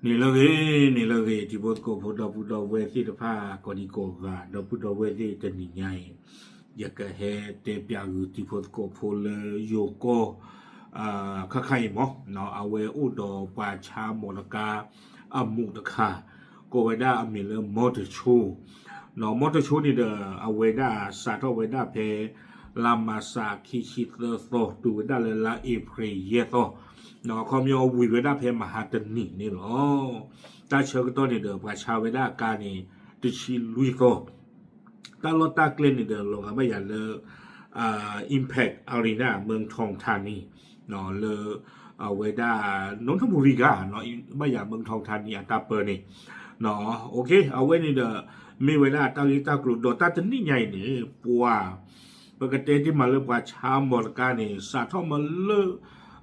န့ၣ်လၢဂ့ၤ, န့ၣ်လၢဂ့ၤ, တံၤဖိသကိးဖိ ဒီပုၢ်ဒီဝဲၢ်သ့ၣ်တဖၣ် ကိးဒံကိးဂၤ, ဒီပုၢ်ဒီဝဲၢ်သ့ၣ်တနံၤညါအံၤ, ယကဟဲတဲပၠးဂုာ်တံၤဖိသကိးဖိလၢ ယိၤကီၢ် ခါခါအံၤမး, အဝဲအိၣ်ဒီးပှၤဆါမီတကါ အမူးတခါ, ကိးဝဲဒၣ်အမံၤလၢ မီတဆိ, မီတဆိန့ၣ်ဒီး အဝဲဒၣ်စးထီၣ်ဝဲဒၣ်ဖဲ လါမၢ်ၡး ခံဆံသၢသီ တုၤဝဲဒၣ်လၢလါအ့ဖြ့ၣ်ယဲၢ်သီ, ခီပညီဝံၤဝဲဒၣ်ဖဲမဟါတနံၤန့ၣ်လီၤ. တၢ်ဆၢကတီၢ်န့ၣ်ဒီး ပှၤဆါဝဲဒၣ်အကါန့ၣ် တဆံလွံၢ်သီ, တၢ်လီၢ်တၢ်ကျဲန့ၣ်ဒီး လီၤဂာ်ဘၣ်ယၤလၢ Impact Arena เมืองทองธานี လၢ အဝဲဒၣ် นนทบุรี ဂၤ ဘၣ်ယၤ เมืองทองธานี အတၢ်ပၢန့ၣ်, အဝဲန့ၣ်ဒီး မ့ၢ်ဝဲဒၣ်တၢ်ဂ့ၢ်တၢ်ကျိၤ ဒီးတၢ်တနံၣ်ညါအံၤန့ၣ် ပှၤ ပကတဲတ့ၢ်မးလၢပှၤဆါမီတကါန့ၣ် စးထီၣ်မးလၢ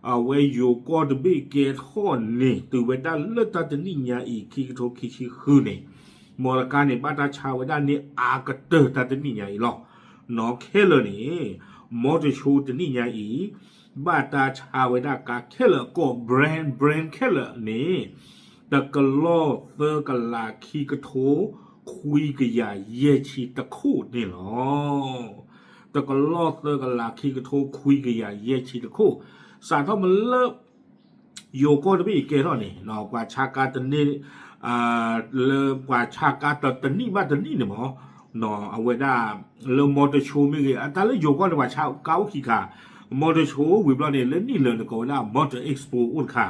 အဝဲယိၤကီၢ်တဘ့ၣ်ကဲထီၣ်န့ၣ် တုၤဝဲဒၣ်လၢတၢ်တနံၣ်ညါအံၤ ခံကထိခံဆံဃုန့ၣ်, မီတကါန့ၣ် ဘၣ်တၢ်ဆါဝဲဒၣ်န့ၣ်အါကတၢၢ်တၢ်တနံၣ်ညါအံၤလီၤ. နီၢ်ခဲလၢာ်န့ၣ် မီတဆိတနံၣ်ညါအံၤ ဘၣ်တၢ်ဆါဝဲဒၣ်ကါခဲလၢာ် ကိး brand brand ခဲလၢာ်န့ၣ် တကလီၢ်သၢကလးခံကထိ ခွံကယၤယဲၢ်ဆံတခိၣ်န့ၣ်လီၤ. တကလီၢ်သၢကလးခံကထိ ခွံကယၤယဲၢ်ဆံတခိၣ်, စးထီၣ်မးလၢ ယိၤကီၢ်တဘ့ၣ်အံၤကဲထီၣ်န့ၣ် ပှၤဆါကါတန့ၢ် လၢပှၤဆါကါတနံၣ်ဘၣ်တနံၣ်န့ၣ်မး, အဝဲဒၣ် လၢမီတဆိမ့ၢ်ဂ့ၤ, တၢ်လၢယိၤကီၢ်န့ၣ် ပှၤဆါကါအိၣ်ခံခါ, မီတဆိဝံၤဘျီန့ၣ် လၢနံၣ်လၢာ်န့ၣ် ကိးဝဲဒၣ် Motor Expo အိၣ်တခါ,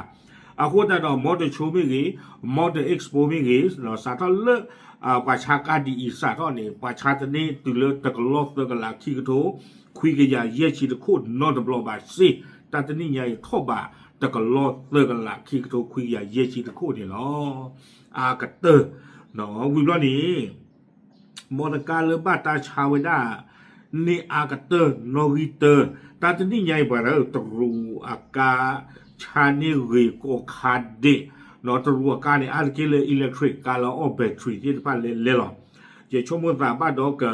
အဃိသတးဒီး မီတဆိမ့ၢ်ဂ့ၤ, Motor Expo မ့ၢ်ဂ့ၤ, စးထီၣ်လၢ ပှၤဆါကါဒ်အံၤစးထီၣ်န့ၣ် ပှၤဆါတန့ၢ်တုၤလၢတကလီၢ်သၢကလးခံကထိ ခွံကယၤယဲၢ်ဆံတခိၣ်နီတဘျီဘၣ်စ့, တၢ်တနံၣ်ညါအံၤထီၣ်ဘး တကလီၢ်သၢကလးခံကထိခွံကယၤယဲၢ်ဆံတခိၣ်န့ၣ်လီၤ. အါကတၢၢ်, ဝံၤဘျီန့ၣ် မီတကါလၢဘၣ်တၢ်ဆါဝဲဒၣ် န့ၢ်အါကတၢၢ်နီၣ်ဂံၢ်တၢ, တၢ်တနံၣ်ညါအံၤပှၤလၢတရူးအကါ ဆါန့ၢ်ဂ့ၤကိးခါဒဲး, တရူးအကါန့ၣ် အါတက့ၢ်လၢ electric ကါလၢအီၣ် battery သ့ၣ်တဖၣ်လဲၤလဲၤလီၤ. ယဆိကမိၣ်သးဘၣ်ဒီးက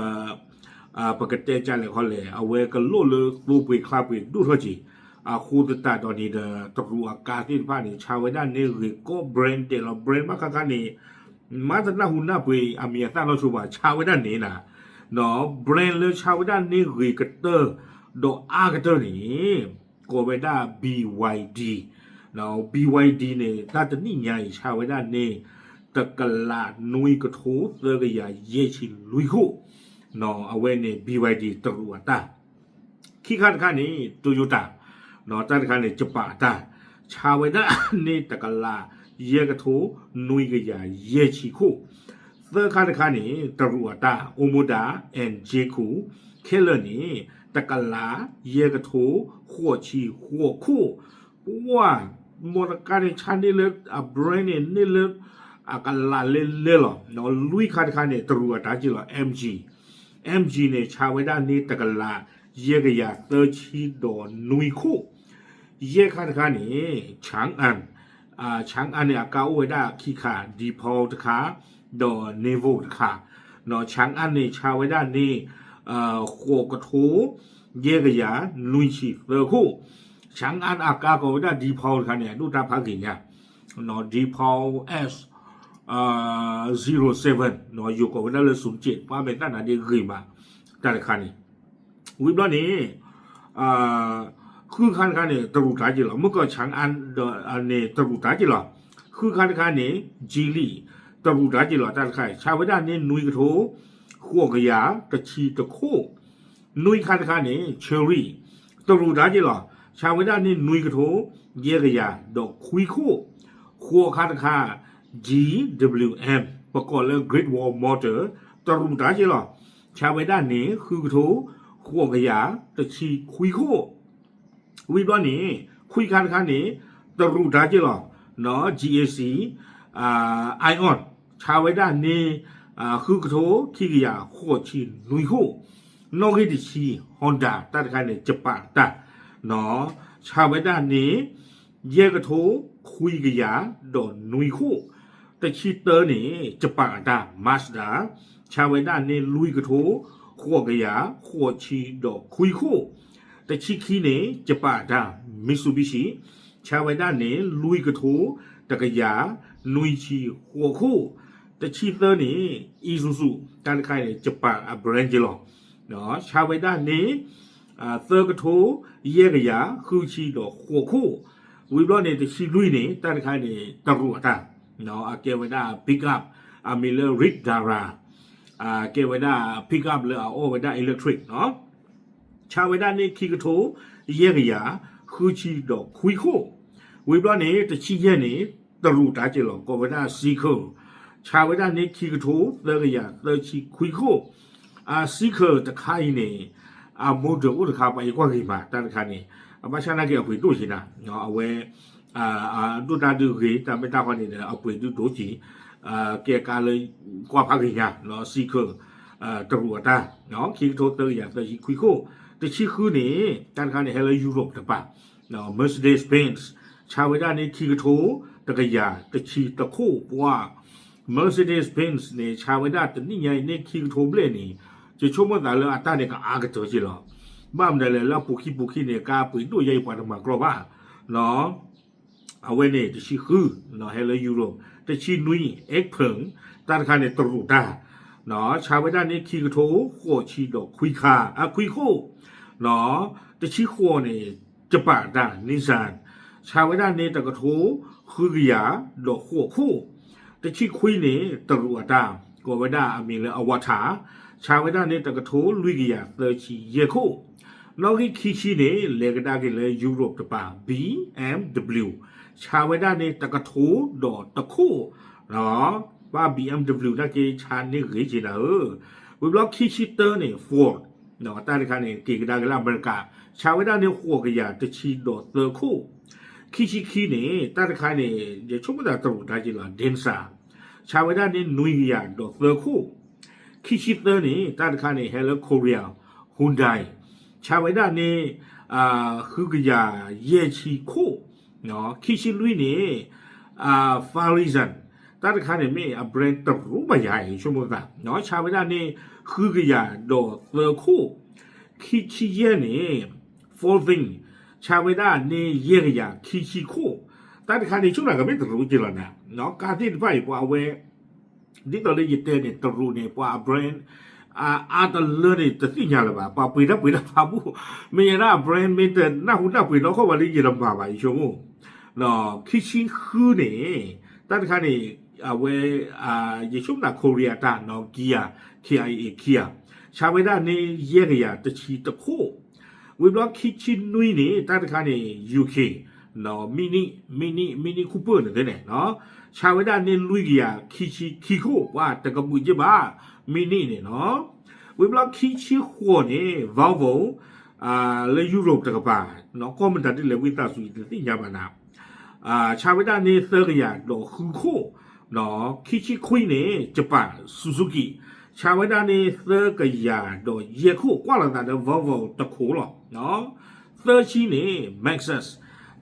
ပကတဲကလဲၣ်ခီလဲၣ်, အဝဲကလိၣ်လၢသိပှ့ၤချါပှ့ၤဒိၣ်ထီၣ်က့ၤ, အဃိသတးဒီးန့ၣ်ဒီး တရူးအကါသ့ၣ်တဖၣ်န့ၣ် ဆါဝဲဒၣ်န့ၢ်ဂ့ၤကိး brand ဒဲးလီၤ. Brand ဘၣ်ခါခါန့ၣ် မၤတနၢ်ဟူနၢ်ပှ့ၤအမံၤအသၣ်နီၢ်ဆိဘၣ် ဆါဝဲဒၣ်န့ၣ်နၤ, brand လၢဆါဝဲဒၣ်န့ၢ်ဂ့ၤကတၢၢ် ဒီးအါကတၢၢ်န့ၣ် ကိးဝဲဒၣ် BYD, BYD န့ၣ် တၢ်တနံၣ်ညါအံၤဆါဝဲဒၣ်န့ၣ် တကလးနွံကထိသၢကယၤယဲၢ်ဆံလွံၢ်ခိၣ်, အဝဲန့ၣ် BYD တရူးအတၢ်, ခံခါတခါန့ၣ် Toyota, တၢ်တခါန့ၣ် ယပၣ်အတၢ်, ဆါဝဲဒၣ်န့ၣ်တကလးယဲၢ်ကထိနွံကယၤယဲၢ်ဆံခိၣ်, သၢခါတခါန့ၣ် တရူးအတၢ် Omoda and Jayco ခဲလၢာ်န့ၣ် တကလးယဲၢ်ကထိဃိးဆံဃိးခိၣ်, ပှၤ မီတကါန့ၣ် ဆါန့ၢ်လၢအ brand န့ၣ် န့ၢ်လၢအကလးလဲၤလဲၤလီၤ. လွံၢ်ခါတခါန့ၣ် တရူးအတၢ်က့လီၤ MG, MG န့ၣ် ဆါဝဲဒၣ်န့ၣ်တကလးယဲၢ်ကယၤသၢဆံဒီးနွံခိၣ်, ယဲၢ်ခါတခါန့ၣ် Changan, Changan န့ၣ်အကါအိၣ်ဝဲဒၣ်ခံခါ Depaul တခါ, ဒီး Nivea တခါ, Changan န့ၣ် ဆါဝဲဒၣ်န့ၣ် ဃိးကထိ ယဲၢ်ကယၤနွံဆံသၢခိၣ်, Changan အကါကိးဝဲဒၣ် Depaul တခါန့ၣ် အဒိၣ်တၢ်ဖးဂ့ၤညါ, Depaul S zero seven ယိၤကိးဝဲဒၣ်လၢ ศูนย์เจ็ด ပှၤမဲာ်သၣ်နၤဒ့ဂ့ၤမး, တၢ်တခါန့ၣ် ဝံၤဘျီန့ၣ် ဃုခါတခါန့ၣ် တရူးတၢ်က့လီၤ. မုၢ်ကီၢ် Changan န့ၣ် တရူးတၢ်က့လီၤ. ဃုခါတခါန့ၣ် Geely တရူးတၢ်က့လီၤ. တၢ်တခါ ဆါဝဲဒၣ်န့ၣ်နွံကထိ ဃိးကယၤတဆံတခိၣ်, နွံခါတခါန့ၣ် Chery တရူးတၢ်က့လီၤ. ဆါဝဲဒၣ်န့ၣ်နွံကထိ ယဲၢ်ကယၤဒီးခွံခိၣ်, ဃိးခါတခါ GWM ပကိးလၢ Great Wall Motor တရူးတၢ်က့လီၤ. ဆါဝဲဒၣ်န့ၣ် ဃုကထိ ဃိးကယၤတဆံခွံခိၣ်, ဝံၤဘျီန့ၣ် ခွံခါတခါန့ၣ် တရူးတၢ်က့လီၤ. GAC Aion ဆါဝဲဒၣ်န့ၣ် ဃုကထိ ခံကယၤဃိးဆံနွံခိၣ်, နီၣ်ဂံၢ်တဆံ Honda တၢ်တခါန့ၣ် ယပၣ်တၢ် ဆါဝဲဒၣ်န့ၣ် ယဲၢ်ကထိ ခွံကယၤဒီးနွံခိၣ်, တဆံတၢန့ၣ် ယပၣ်အတၢ် Mazda ဆါဝဲဒၣ်န့ၣ် လွံၢ်ကထိ ဃိးကယၤ ဃိးဆံဒီးခွံခိၣ်, တဆံခံန့ၣ် ယပၣ်အတၢ် Mitsubishi ဆါဝဲဒၣ်န့ၣ် လွံၢ်ကထိ တကယၤ နွံဆံဃိးခိၣ်, တဆံသၢန့ၣ် Isuzu တၢ်တခါန့ၣ် Japan အ brand က့လီၤ. ဆါဝဲဒၣ်န့ၣ် သၢကထိ ယဲၢ်ကယၤ ဃုဆံဒီးဃိးခိၣ်, ဝံၤဘျီန့ၣ် တဆံလွံၢ်န့ၣ် တၢ်တခါန့ၣ် တရူးအတၢ်, အကဲဝဲဒၣ် pickup အမံၤလၢ Rick Dara ကဲဝဲဒၣ် pickup လၢအအိၣ်ဝဲဒၣ် electric ဆါဝဲဒၣ်န့ၣ် ခံကထိ ယဲၢ်ကယၤ ဃုဆံဒီးခွံခိၣ်, ဝံၤဘျီန့ၣ် တဆံယဲၢ်န့ၣ် တရူးတၢ်က့လီၤ ကိးဝဲဒၣ် Zeekr ဆါဝဲဒၣ်န့ၣ် ခံကထိ သၢကယၤ သၢဆံခွံခိၣ်, အ Zeekr တခါအံၤန့ၣ် အ model အိၣ်တခါ ပှၤယကွၢ်ဂ့ၤမး တၢ်တခါန့ၣ် အဘၣ်ဆၣ်နာ်က့အပှ့ၤဒိၣ်က့နၤ အဝဲ ဒိၣ်တၢ်ဒုးဂ့ၤ တၢ်မ့ၢ်တၢ်ဃီန့ၣ်ဒီး အပှ့ၤဒုးဒိၣ်က့ၤ ကဲကါလၢ ကွၢ်ဖးဂ့ၤညါ Zeekr တရူးအတၢ် ခံကထိ သၢကယၤ သၢဆံခွံခိၣ်, တဆံဃုန့ၣ် တၢ်တခါန့ၣ် ဟဲလၢ Europe တပၤ Mercedes-Benz ဆါဝဲဒၣ်န့ၣ် ခံကထိ တကယၤ တဆံတခိၣ်ပှၢ်, Mercedes-Benz န့ၣ် ဆါဝဲဒၣ်တနံၣ်ညါအံၤန့ၣ် ခံကထိဘျဲၣ်န့ၣ် ယဆိကမိၣ်သးလၢအတၢ်န့ၣ်ကအါကတၢၢ်က့လီၤ. ဘၣ်မနုၤလဲၣ် လၢအပူၤခံပူၤခံန့ၣ် ကါပှ့ၤဒိၣ်ယဲအံၤပှၤတမၤကြီဘၣ် အဝဲန့ၣ် တဆံဃု ဟဲလၢ Europe, တဆံနွံ Xpeng တၢ်တခါန့ၣ် တရူးတၢ် ဆါဝဲဒၣ်န့ၣ် ခံကထိ ဃိးဆံဒီးခွံခါ အခွံခိၣ်, တဆံဃိးန့ၣ် Japan တၢ် Nissan ဆါဝဲဒၣ်န့ၣ် တကထိ ဃုကယၤဒီးဃိးခိၣ်, တဆံခွံန့ၣ် တရူးအတၢ် ကိးဝဲဒၣ်အမံၤလၢ Avatr ဆါဝဲဒၣ်န့ၣ် တကထိ လွံၢ်ကယၤ သၢဆံယဲၢ်ခိၣ်, နီၣ်ဂံၢ်ခံဆံန့ၣ် လဲၤကဒါက့ၤလၢ Europe တပၤ BMW ဆါဝဲဒၣ်န့ၣ် တကထိဒီးတခိၣ်, ဘၣ် BMW တၢ်က့ဆါန့ၢ်ဂ့ၤက့နၤဧၢ, ဝံၤဘျီခံဆံတၢန့ၣ် Ford တၢ်တခါန့ၣ် က့ၤကဒါက့ၤလၢအမဲရကၤ ဆါဝဲဒၣ်န့ၣ် ဃိးကယၤ တဆံဒီးသၢခိၣ်, ခံဆံခံန့ၣ် တၢ်တခါန့ၣ် ယဆိကမိၣ်သးတရူးတၢ်က့လီၤ Denza ဆါဝဲဒၣ်န့ၣ် နွံကယၤဒီးသၢခိၣ်, ခံဆံသၢန့ၣ် တၢ်တခါန့ၣ် ဟဲလၢ Korea Hyundai ဆါဝဲဒၣ်န့ၣ် ဃုကယၤယဲၢ်ဆံခိၣ်, ခံဆံလွံၢ်န့ၣ် Volkswagen တၢ်တခါန့ၣ်မ့ၢ်အ brand တရူးဘၣ်ယၤ ယဆိကမိၣ်သး ဆါဝဲဒၣ်န့ၣ် ဃုကယၤဒီးသၢခိၣ်, ခံဆံယဲၢ်န့ၣ် Volkswagen ဆါဝဲဒၣ်န့ၣ် ယဲၢ်ကယၤခံဆံခိၣ်, တၢ်တခါန့ၣ် ဆိကမိၣ်သးကမ့ၢ်တရူးက့လီၤနၤ, ကါသ့ၣ်တဖၣ်အံၤ ပှၤအဝဲ ဒ်သိးလၢယတဲန့ၣ် တရူးန့ၣ် ပှၤအ brand အါတလၢန့ၣ် တသ့ၣ်ညါလၢၤဘၣ်, ပှၤပှ့ၤတၢ်ပှ့ၤတၢ်ဖးဘူၣ်, မ့ၢ်ယဲဒၣ်အ brand မ့ၢ်တနၢ်ဟူတၢ်ပှ့ၤနီၢ်ခိၣ်ဘၣ်လၢယတမၤဘၣ် ယဆိကမိၣ်, ခံဆံဃုန့ၣ် တၢ်တခါန့ၣ် အဝဲ ယဆိကမိၣ်သး Korea တၢ်နီၣ် Kia, K I A Kia ဆါဝဲဒၣ်န့ၣ် ယဲၢ်ကယၤတဆံတခိၣ်, ဝံၤဘျီခံဆံနွံန့ၣ် တၢ်တခါန့ၣ် UK Mini, Mini, Mini Cooper န့ၣ်သ့န့ၣ် ဆါဝဲဒၣ်န့ၣ် လွံၢ်ကယၤခံဆံခံခိၣ် ပှၤတကပုာ်က့ဘၣ် Mini န့ၣ်နီၤ, ဝံၤဘျီခံဆံဃိးန့ၣ် Volvo လၢ Europe တကပၤ ကီၢ်မတၤဒ်လဲၣ်ဝံသးစူၤ ယတသ့ၣ်ညါဘၣ်နၤ, ဆါဝဲဒၣ်န့ၣ် သၢကယၤဒီးဃုခိၣ်, ခံဆံခွံန့ၣ် Japan Suzuki ဆါဝဲဒၣ်န့ၣ် သၢကယၤဒီးယဲၢ်ခိၣ် ကွၢ်လီၤသးဒီး Volvo တခိၣ်လီၤ. သၢဆံန့ၣ် Maxus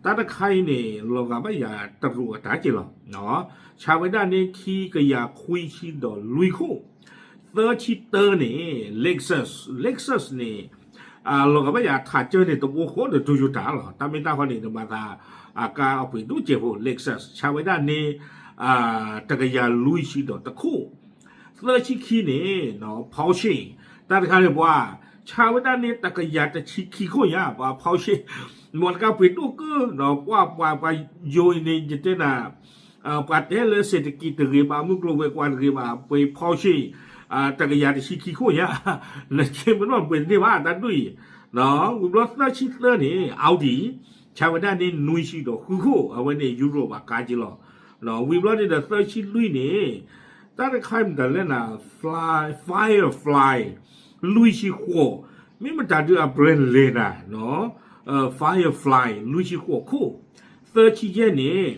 တၢ်တခါအံၤန့ၣ် လီၤဂာ်ဘၣ်ယၤတရူးအတၢ်က့လီၤ. ဆါဝဲဒၣ်န့ၣ် ခံကယၤခွံဆံဒီးလွံၢ်ခိၣ်, သၢဆံတၢန့ၣ် Lexus, Lexus န့ၣ် လီၤဂာ်ဘၣ်ယၤထးကၢၢ်န့ၣ် တဘိဃီဒီး Toyota လီၤ. တၢ်မ့ၢ်တၢ်ဃီန့ၣ် နမၤသး အကါအပှ့ၤဒိၣ်စဲးဖိ Lexus ဆါဝဲဒၣ်န့ၣ် တကယၤလွံၢ်ဆံဒီးတခိၣ်, သၢဆံခံန့ၣ် Porsche တၢ်တခါန့ၣ်ပှၤ ဆါဝဲဒၣ်န့ၣ် တကယၤတဆံခံခိၣ်ညါ ပှၤ Porsche မ့ၢ်တကါပှ့ၤဒိၣ်ကၢနီၤ ပှၤပှၤပှၤယိၤအံၤန့ၣ် ယတဲနၤ ပှၤတဲလၢ စဲးတကံးတဂ့ၤဘၣ် မုၢ်ကျိၤဝဲၤကွာ်တဂ့ၤဘၣ် ပှ့ၤ Porsche တကယၤတဆံခံခိၣ်ညါ နကဲမ့ၢ်နီၢ်ပှ့ၤတန့ၢ်ဘၣ် တၢ်ဒူၣ်အံၤ ဝံၤဘျီသၢဆံသၢန့ၣ် Audi ဆါဝဲဒၣ်န့ၣ် နွံဆံဒီးဃုခိၣ် အဝဲန့ၣ် Europe အကါက့လီၤ. ဝံၤဘျီန့ၣ်ဒီးသၢဆံလွံၢ်န့ၣ် တၢ်တခါမတၤလဲၣ်နၤ Fly, Firefly လွံၢ်ဆံဃိး, မ့ၢ်မတၤဒုးအ brand လဲၣ်နၤ Firefly လွံၢ်ဆံဃိးခိၣ်, သၢဆံယဲၢ်န့ၣ်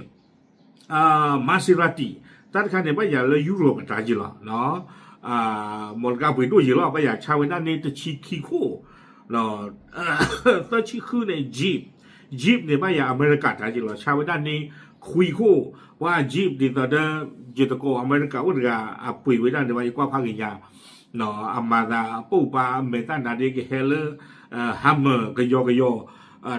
Maserati တၢ်တခါန့ၣ် ဘၣ်ယၤလၢ Europe အတၢ်က့လီၤ. မ့ၢ်တကါပှ့ၤဒိၣ်ယံၤလီၤ ဘၣ်ယၤဆါဝဲဒၣ်န့ၣ် တဆံခံခိၣ်, သၢဆံဃုန့ၣ် Jeep, Jeep န့ၣ် ဘၣ်ယၤအမဲရကၤတၢ်က့လီၤ ဆါဝဲဒၣ်န့ၣ် ခွံခိၣ်, ပှၤ Jeep ဒ်သိးဒီး ယတကိးအမဲရကၤအိၣ်တဂၤ အပှ့ၤဝဲဒၣ်န့ၣ် ဘၣ်ယကွၢ်ဖးဂ့ၤညါ အမၤသးအပိာ်ပာ်အမဲာ်သၣ်နၤဒ်ကဟဲလၢ Hummer ကယီကယီ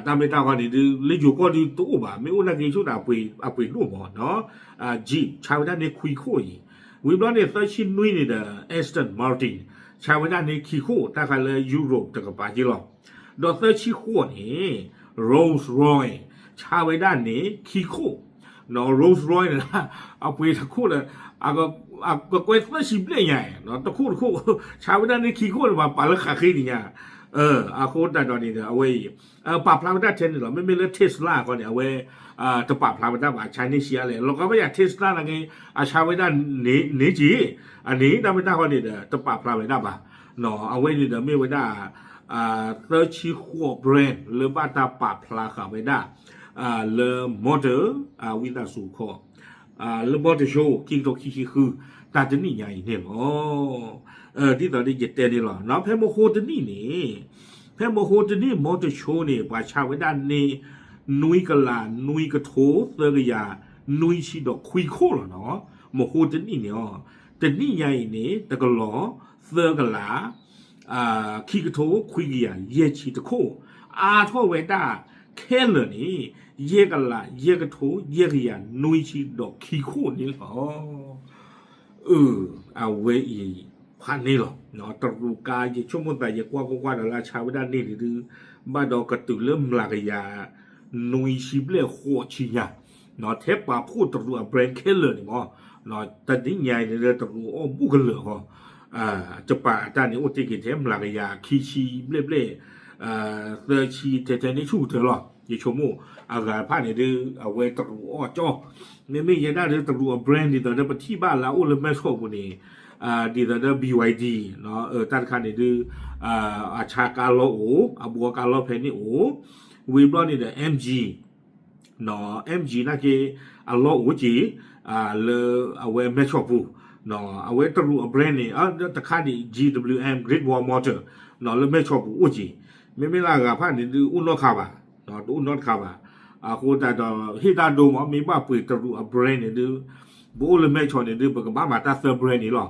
တၢ်မ့ၢ်တၢ်ဂီၤန့ၣ်ဒုး လၢယိၤကီၢ်ဒုးတအိၣ်ဘၣ်, မ့ၢ်အိၣ်နာ်က့ဆိကမိၣ် အပှ့ၤဒိၣ်မးနီၤ. Jeep ဆါဝဲဒၣ်န့ၣ်ခွံခိၣ်အံၤ, ဝံၤဘျီန့ၣ် သၢဆံနွံန့ၣ်ဒီး Aston Martin ဆါဝဲဒၣ်န့ၣ်ခံခိၣ် တၢ်ဃးလၢ Europe တကပၤက့လီၤ. ဒီးသၢဆံဃိးန့ၣ် Rolls Royce ဆါဝဲဒၣ်န့ၣ်ခံခိၣ်, Rolls Royce န့ၣ် အပှ့ၤတခိၣ်ဒီး ကကွဲသၢဆံဘျဲၣ်ညါ, တခိၣ်တခိၣ် ဆါဝဲဒၣ်န့ၣ်ခံခိၣ်န့ၣ် ပှၤပာ်လၢဃးဃ့န့ၣ်ညါ. အဃိသတးဒီးန့ၣ်ဒီး အဝဲအံၤ ပာ်ဖျါဝဲဒၣ်ထဲန့ၣ်လီၤ. မ့မ့ၢ်လၢ Tesla အဃိန့ၣ် အဝဲ တပာ်ဖျါဝဲဒၣ်ဘၣ်, အဆါန့ၢ်ဆံးအါလဲၣ်, လီၤကီဘၣ်ယၤ Tesla နာ်က့ အဆါဝဲဒၣ်န့ၣ်က့ၤ, အန့ၣ် တၢ်မ့ၢ်တၢ်ဂီၤန့ၣ်ဒီး တပာ်ဖျါဝဲဒၣ်ဘၣ်. အဝဲန့ၣ်ဒီးမ့ၢ်ဝဲဒၣ် သၢဆံဃိး brand လၢဘၣ်တၢ်ပာ်ဖျါဃာ်ဝဲဒၣ် လၢ motor ဝံသးစူၤခီ လၢ motor show ခံကထိခံဆံဃု တၢ်တနံၣ်ညါအံၤန့ၣ်လီၤ. ဒ်သိးဒီးယတဲန့ၣ်လီၤ. ဖဲမဟိတနံၣ်န့ၣ်, ဖဲမဟိတနံၣ် motor show န့ၣ် ပှၤဆါဝဲဒၣ်န့ၣ် နွံကလး နွံကထိ သၢကယၤ နွံဆံဒီးခွံခိၣ်လီၤနီၤ. မဟိတနံၣ်န့ၣ်အီၤ, တနံၣ်ညါအံၤန့ၣ် တကလီၤ သၢကလး ခံကထိ ခွံကယၤ ယဲၢ်ဆံတခိၣ်, အါထီၣ်ဝဲဒၣ်ခဲလၢာ်န့ၣ် ယဲၢ်ကလး ယဲၢ်ကထိ ယဲၢ်ကယၤ နွံဆံဒီးခံခိၣ်န့ၣ်လီၤ. အဝဲအံၤ ဖးန့ၣ်လီၤ. တရူးကါ ယဆိကမိၣ်သး ယကွၢ်ကွၢ်ကွၢ်ဒီးလၢအဆါဝဲဒၣ်န့ၣ်န့ၣ်ဒုး ဘၣ်ဒီးကတုၤလၢမျးကယၤ နွံဆံဘျဲၣ်ဃိးဆံညါ, ထဲပာ်ဖှိၣ်တရူးအ brand ခဲလၢာ်န့ၣ်မး, တနံၣ်ညါအံၤန့ၣ်ဒီးတရူးအီၣ်ဘူးကလၢာ်ဃီ, ယပာ်အတၢ်န့ၣ်အိၣ်တ့ၢ်က့ၤထဲမျးကယၤခံဆံဘျဲၣ်ဘျဲၣ် သၢဆံထဲထဲန့ၣ်ဆူၣ်ကတၢၢ်လီၤ. ယဆိကမိၣ် အဂၤတဖၣ်န့ၣ်ဒုး အဝဲတရူးအီၣ်ကၠီ, မ့မ့ၢ်ယဲဒၣ်ဒီးတရူးအ brand ဒ်သိးဒီးပထံၣ်ဘၣ်လၢအအိၣ်လၢမဲၢ်ဆီးပူၤန့ၣ် ဒ်သိးဒီး ဘံၣ်ဝဲဒံၣ် တၢ်တခါန့ၣ်ဒုး အဆါကါလီၢ်အိၣ်, အဘှီကါလီၢ်ဖဲန့ၣ်အိၣ်, ဝံၤဘျီန့ၣ်ဒီး MG, MG နာ်က့ အလီၢ်အိၣ်က့ၤ လၢအဝဲမဲၢ်ဆီးပူၤ, အဝဲတရူးအ brand န့ၣ် တခါဒံး GWM Great Wall Motor လၢမဲၢ်ဆီးပူၤအိၣ်က့ၤ, မ့မ့ၢ်လၢအဂၤတဖၣ်န့ၣ်ဒုး အိၣ်နီတခါဘၣ်, တအိၣ်နီတခါဘၣ်. အဃိသတးဒီး ဟ့ၣ်တၢ်ဒိမး မ့ၢ်ဘၣ်ပှ့ၤတရူးအ brand န့ၣ်ဒုး ပအိၣ်လၢမဲၢ်ဆီးန့ၣ်ဒုး ပကဘၣ်မၤတၢ်သၢ brand န့ၣ်လီၤ.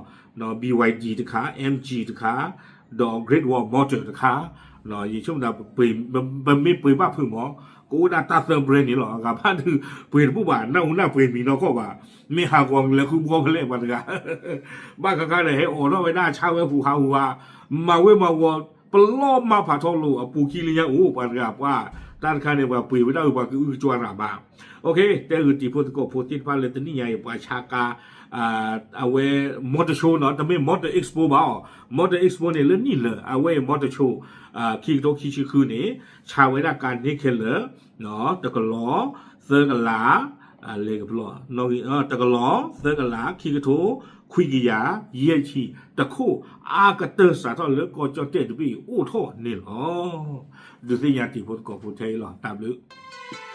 BYD တခါ, MG တခါ, ဒီး Great Wall Motor တခါ, ယဆိကမိၣ် ပမ့ၢ်ပှ့ၤဘၣ်ဖုးမး ကအိၣ်ဒၣ်တၢ်သၢ brand န့ၣ်လီၤ. အဂၤဖၣ်ဒုး ပှ့ၤတဘူၣ်ဘၣ် နၢ်ဟူနၢ်ပှ့ၤမံၤနီၢ်ကီၢ်ဘၣ်, မ့ၢ်ဟးဂီၤလဲၤဃုဘှီဖဲလဲၣ်ပှၤတဂၤ ဘၣ်ဃးဃါဒီး ဟဲအိးထီၣ်ဝဲဒၣ်ဆၣ်ဝဲပူၤဟးဟူးဟး, မၤဝဲမၤဝီၤ ပလီၢ်မၤဖးထီၣ်လိာ်အပူၤခံလၢညါအိၣ် ပှၤတဂၤပှၤ, တၢ်တခါန့ၣ် ပှၤပှ့ၤဝဲဒၣ်အုး ပှၤကအုကစွါရၣ်ဘၣ်. တဲဂုာ်တံၤဖိသကိးဖိသ့ၣ်တဖၣ်လၢတနံၣ်ညါအံၤ ပှၤဆါကါ အဝဲ motor show နီၤ, တမ့ၢ် motor expo ဘၣ်အီၤ, motor expo န့ၣ် လၢနံၣ်လၢာ် အဝဲအံၤ motor show ခံကထိခံဆံဃုန့ၣ် ဆါဝဲဒၣ်ကါန့ၣ်ခဲလၢာ် တကလီၤ သၢကလး လဲၤကပျီ တကလီၤ သၢကလး ခံကထိ ခွံကယၤ ယဲၢ်ဆံ တခိၣ် အါကတၢၢ်စးထီၣ်လၢကီၢ်ကၠီၣ်တဲၣ်တဘ့ၣ်အံၤအိၣ်ထီၣ်န့ၣ်လီၤ. ဒုးသ့ၣ်ညါတံၤဖိသကိးဖိထဲအံၤလီၤ. တၢ်ဘျုး